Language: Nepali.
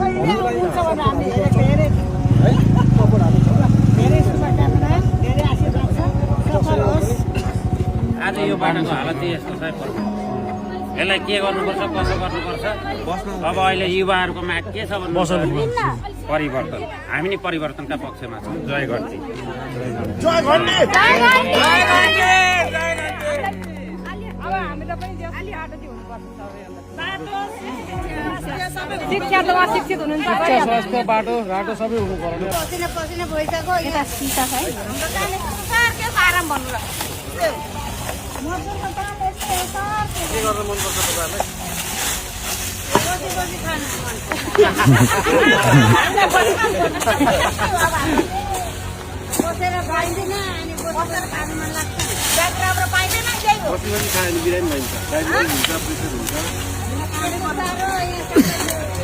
हुन्छ भने हामी धेरै धेरै शुभकामना धेरै आशीर्वाद छ सफल होस्। आज यो बाटोको हालत चाहिँ यस्तो छ यसलाई के गर्नुपर्छ कसो गर्नुपर्छ अब अहिले युवाहरूको माग के छ भन्नु परिवर्तन हामी नि परिवर्तनका पक्षमा छौँ जय गर्दै शिक्षा त अशिक्षित हुनुहुन्छ स्वास्थ्य बाटो घाटो सबै हुनु पर्यो। पसिना पसिना भइसक्यो यता सीता छ है हाम्रो जाने सर के आराम भन्नु र मौसमको दाम यस्तै हो सर के गर्न मन पर्छ तपाईहरुलाई? रोटी रोटी खानु मन बसेर खाइँदैन अनि बसेर खानु मन लाग्छ ब्याग राम्रो पाइँदैन त्यही हो बसी खायो भने बिरामी भइन्छ, डायबिटिज हुन्छ, प्रेसर हुन्छ। खानु पर्छ र यहाँ